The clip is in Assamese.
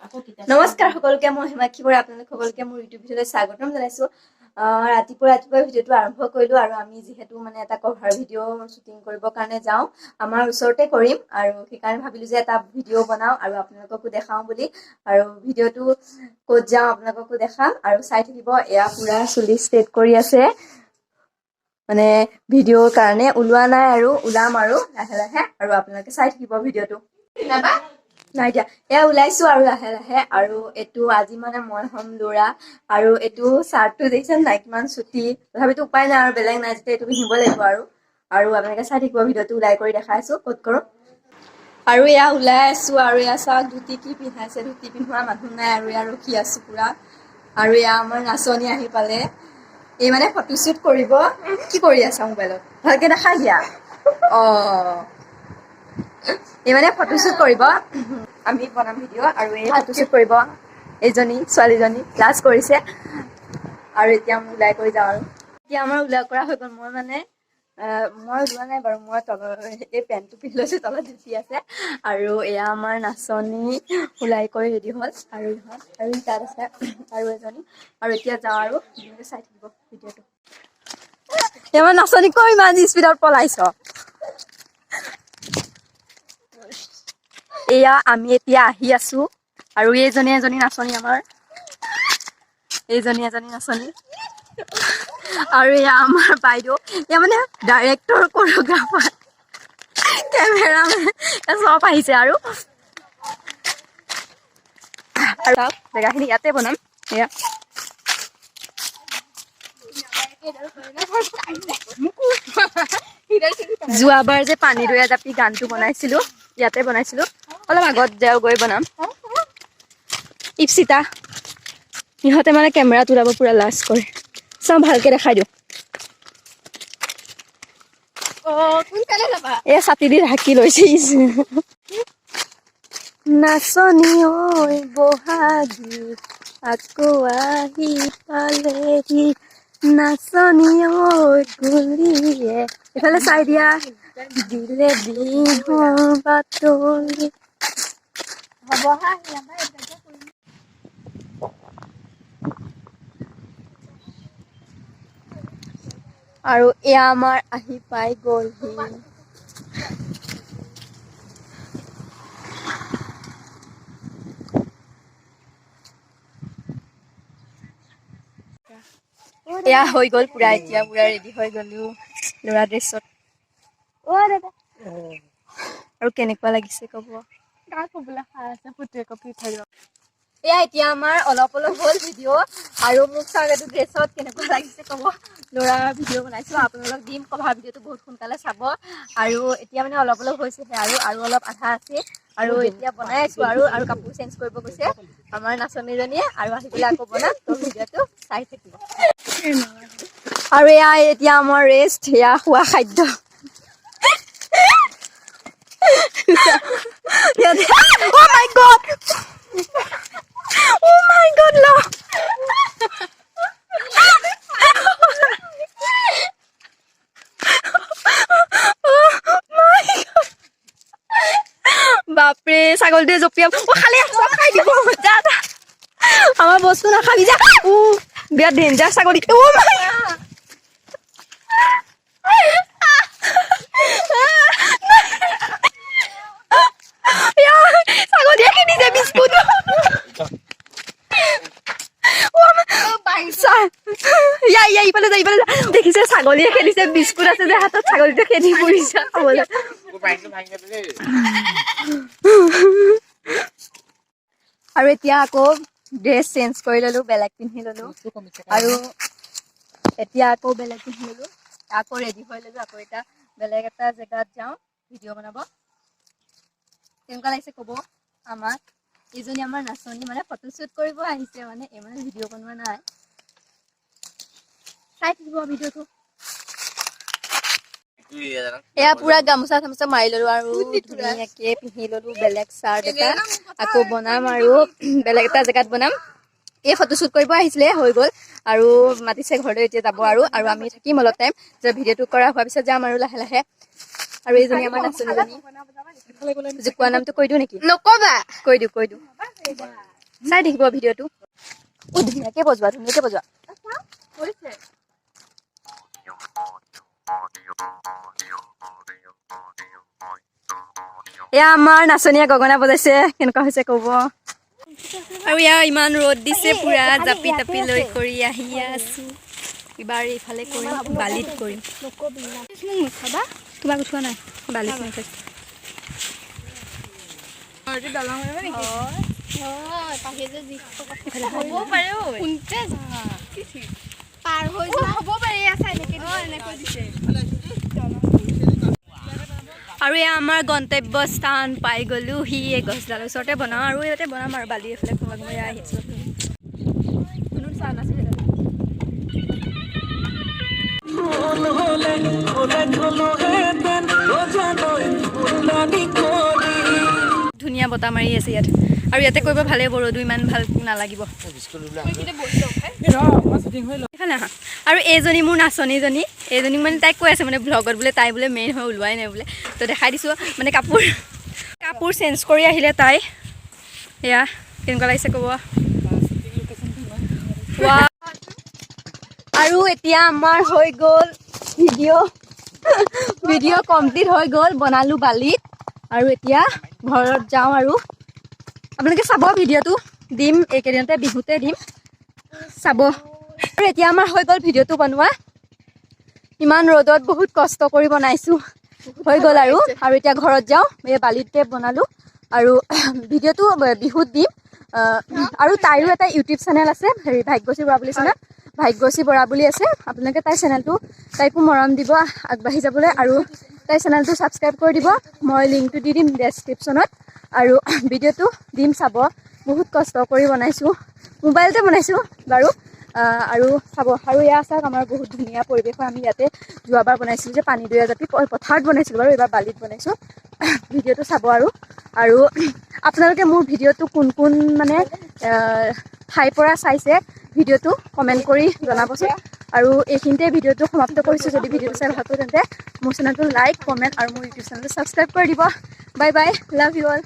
নমস্কাৰ সকলোকে, মই হিমাক্ষী বৰা, আপোনালোক সকলোকে মোৰ ইউটিউব ভিডিঅ'লৈ স্বাগতম জনাইছোঁ। ৰাতিপুৱা ৰাতিপুৱা ভিডিঅ'টো আৰম্ভ কৰিলোঁ আৰু আমি যিহেতু মানে এটা কভাৰ ভিডিঅ' শ্বুটিং কৰিবৰ কাৰণে যাওঁ, আমাৰ ওচৰতে কৰিম আৰু সেইকাৰণে ভাবিলোঁ যে এটা ভিডিঅ' বনাওঁ আৰু আপোনালোককো দেখাওঁ বুলি। আৰু ভিডিঅ'টো ক'ত যাওঁ আপোনালোককো দেখাম আৰু চাই থাকিব। এয়া পূৰা চুলি ষ্ট্ৰেইট কৰি আছে, মানে ভিডিঅ'ৰ কাৰণে ওলোৱা নাই আৰু ওলাম আৰু লাহে লাহে, আৰু আপোনালোকে চাই থাকিব ভিডিঅ'টো। নাই দিয়া, এয়া ওলাইছো আৰু লাহে লাহে। আৰু এইটো আজি মানে মই হ'ম ল'ৰা। আৰু এইটো চাৰ্টটো দেখিছে নাই কিমান চুটি, তথাপিতো উপায় নাই আৰু বেলেগ নাই যেতিয়া এইটো পিন্ধিব লাগিব আৰু। আৰু আপোনালোকে চাই থাকিব ভিডিঅ'টো, ওলাই কৰি দেখাই আছো ক'ত কৰোঁ। আৰু এয়া ওলাই আছো আৰু এয়া চাওক ধুতি কি পিন্ধাইছে, ধুতি পিন্ধোৱা মানুহ নাই আৰু এয়া ৰখি আছো পুৰা। আৰু এয়া আমাৰ নাচনী আহি পালে, এই মানে ফটোশ্বুট কৰিব। কি কৰি আছা মোবাইলত, ভালকে দেখাই দিয়া। অ, এই মানে ফটোশ্বুট কৰিব, আমি বনাম ভিডিঅ' আৰু এই ফটোশ্বুট কৰিব এইজনী ছোৱালীজনী, লাজ কৰিছে। আৰু এতিয়া মই ওলাই কৰি যাওঁ আৰু এতিয়া আমাৰ ওলাই কৰা হৈ গ'ল। মই মানে মই ওলোৱা নাই বাৰু, মই তলৰ এই পেণ্টটো পিন্ধি লৈছোঁ, তলত ধুতি আছে। আৰু এয়া আমাৰ নাচনী ওলাই কৰি ৰেডি হ'ল আৰু ইহঁত আৰু তাত আছে আৰু এজনী। আৰু এতিয়া যাওঁ আৰু ধুনীয়াকৈ চাই থাকিব ভিডিঅ'টো। এই আমাৰ নাচনী কৈ ইমান স্পীডত পলাইছ। এয়া আমি এতিয়া আহি আছো আৰু এইজনী এজনী নাচনী আমাৰ, এইজনী এজনী নাচনী। আৰু এয়া আমাৰ বাইদেউ, এয়া মানে ডাইৰেক্টৰ, কোৰিঅ'গ্ৰাফাৰ, কেমেৰামেন চব আহিছে। আৰু আৰু চাওক জেগাখিনি ইয়াতে বনাম। এয়া যোৱাবাৰ যে পানী দৈয়া জাপি গানটো বনাইছিলো, ইয়াতে বনাইছিলো, অলপ আগত যাওঁ গৈ বনাম। ইপচিতা ইহঁতে মানে কেমেৰাত ওলাব পুৰা লাজ কৰে। চাওঁ ভালকে দেখাই দিওঁ। এ ছাতি দি ঢাকি লৈছে। নাচনী ঐ বহাগী আকৌ আহি পালেহি, নাচনী ঐ কুলিয়ে এইফালে চাই দিয়া, দিলে বিহুৰ বাতৰি। আৰু এয়া আমাৰ আহি পাই গ'লহি। এয়া হৈ গ'ল পুৰা, এতিয়া পুৰা ৰেডি হৈ গ'লো ল'ৰা ড্ৰেছত। আৰু কেনেকুৱা লাগিছে ক'ব। এয়া এতিয়া আমাৰ অলপ অলপ হ'ল ভিডিঅ'। আৰু মোক চাওক এইটো ড্ৰেছত কেনেকুৱা লাগিছে ক'ব। ল'ৰা ভিডিঅ' বনাইছোঁ, আপোনালোক দিম কভাৰ ভিডিঅ'টো বহুত সোনকালে চাব। আৰু এতিয়া মানে অলপ অলপ হৈছেহে আৰু, আৰু অলপ আধা আছে আৰু এতিয়া বনাই আছো। আৰু আৰু কাপোৰ চেঞ্জ কৰিব গৈছে আমাৰ নাচনীজনীয়ে, আৰু আহি পেলাই আকৌ বনাম, তো ভিডিঅ'টো চাই থাকিব। আৰু এয়া এতিয়া আমাৰ ৰেষ্ট, এয়া খোৱা খাদ্য। Oh my God! Oh my God, no! Oh my God! বাপৰে, ছাগলীটোৱে জঁপিয়াব। অ, খালে চব খাই দিব। যা যা, আমাৰ বস্তু নাখাবি যা। উ বিৰাট ডেঞ্জাৰ ছাগলী। অ' মাই, ছাগলীয়ে খেদিছে বিস্কুট। ইফালে যা, ইফালে যা। দেখিছে ছাগলীয়ে খেদিছে, বিস্কুট আছে যে হাতত, ছাগলীটো খেদি ফুৰিছে খাবলৈ। আৰু এতিয়া আকৌ ড্ৰেছ চেঞ্জ কৰি ললো, বেলেগ পিন্ধি ললো। আৰু এতিয়া আকৌ বেলেগ পিন্ধি ললো, আকৌ ৰেডি হৈ ললো। আকৌ এটা বেলেগ এটা জেগাত যাওঁ ভিডিঅ' বনাব। কেনেকুৱা লাগিছে ক'ব আমাক। এইজনী আমাৰ নাচনী, মানে ফটোশ্বুট কৰিব আহিছে, মানে এই মানে ভিডিঅ' বনোৱা নাই। চাই থাকিব ভিডিঅ'টো। এয়া পুৰা গামোচা চামোচা মাৰি ললো আৰু ধুনীয়াকে পিন্ধি ললো বেলেগ চাৰ্ট এটা। আকৌ বনাম আৰু বেলেগ এটা জেগাত বনাম। এই ফটোশ্বুট কৰিব আহিছিলে, হৈ গ'ল আৰু মাতিছে ঘৰলৈ, এতিয়া যাব আৰু। আৰু আমি থাকিম অলপ টাইম, যে ভিডিঅ'টো কৰা হোৱাৰ পিছত যাম আৰু লাহে লাহে। আৰু এইজনী আমাৰ নাচনীজনী, জোকোৱা নামটো কৈ দিওঁ নেকি? নকবা। কৈ দিওঁ, কৈ দিওঁ। চাই থাকিব ভিডিঅ'টো। ও, ধুনীয়াকে বজোৱা, ধুনীয়াকে বজোৱা। এয়া আমাৰ নাচনীয়ে গগনা বজাইছে, কেনেকুৱা হৈছে ক'ব। আৰু এয়া ইমান ৰ'দ দিছে, পুৰা জাপি তাপি লৈ কৰি আহি আছো। এইবাৰ এইফালে কৰিম, বালিত কৰিম। তোমাক উঠোৱা নাই, বালিত উঠাইছো। আৰু এয়া আমাৰ গন্তব্য স্থান পাই গ'লো। সি এই গছডালৰ ওচৰতে বনাওঁ আৰু ইয়াতে বনাম আৰু বালি এইফালে কোনোবা কোনোবা আহিছোঁ। কোনো চোৱা নাছিলে। ধুনীয়া বতাহ মাৰি আছে ইয়াত আৰু ইয়াতে কৰিব ভালেই হ'ব, ৰ'দো ইমান ভাল নালাগিব। এইফালে আহা। আৰু এইজনী মোৰ নাচনীজনী, এইজনীক মানে তাইক কৈ আছে মানে ভ্লগত বোলে তাই বোলে মেইন হৈ ওলোৱাই নাই বোলে, তো দেখাই দিছোঁ। মানে কাপোৰ কাপোৰ চেঞ্জ কৰি আহিলে তাই। এয়া কেনেকুৱা লাগিছে ক'ব। আৰু এতিয়া আমাৰ হৈ গ'ল ভিডিঅ', ভিডিঅ' কমপ্লিট হৈ গ'ল, বনালোঁ বালিত। আৰু এতিয়া ঘৰত যাওঁ আৰু আপোনালোকে চাব ভিডিঅ'টো, দিম এইকেইদিনতে, বিহুতে দিম, চাব। আৰু এতিয়া আমাৰ হৈ গ'ল ভিডিঅ'টো বনোৱা, ইমান ৰ'দত বহুত কষ্ট কৰি বনাইছোঁ, হৈ গ'ল। আৰু আৰু এতিয়া ঘৰত যাওঁ। এই বালিতে বনালোঁ আৰু ভিডিঅ'টো বিহুত দিম। আৰু তাইৰো এটা ইউটিউব চেনেল আছে, হেৰি ভাগ্যশ্ৰী বৰা বুলি চেনেল, ভাগ্যশ্ৰী বৰা বুলি আছে। আপোনালোকে তাইৰ চেনেলটো, তাইকো মৰম দিব আগবাঢ়ি যাবলৈ আৰু তাইৰ চেনেলটো ছাবস্ক্ৰাইব কৰি দিব। মই লিংকটো দি দিম ডেছক্ৰিপশ্যনত আৰু ভিডিঅ'টো দিম, চাব। বহুত কষ্ট কৰি বনাইছোঁ, মোবাইলতে বনাইছোঁ বাৰু। আৰু চাব। আৰু এয়া চাওক, আমাৰ বহুত ধুনীয়া পৰিৱেশ হয়। আমি ইয়াতে যোৱাবাৰ বনাইছিলোঁ যে পানী দৈয়া জাপি, পথাৰত বনাইছিলোঁ বাৰু, এইবাৰ বালিত বনাইছোঁ। ভিডিঅ'টো চাব। আৰু আৰু আপোনালোকে মোৰ ভিডিঅ'টো কোন কোন মানে ঠাইৰ পৰা চাইছে ভিডিঅ'টো কমেণ্ট কৰি জনাবচোন। আৰু এইখিনিতে ভিডিঅ'টো সমাপ্ত কৰিছোঁ। যদি ভিডিঅ'টো চাই ভাল পায় তেন্তে মোৰ চেনেলটো লাইক, কমেণ্ট আৰু মোৰ ইউটিউব চেনেলটো ছাবস্ক্ৰাইব কৰি দিব। Bye bye, love you all.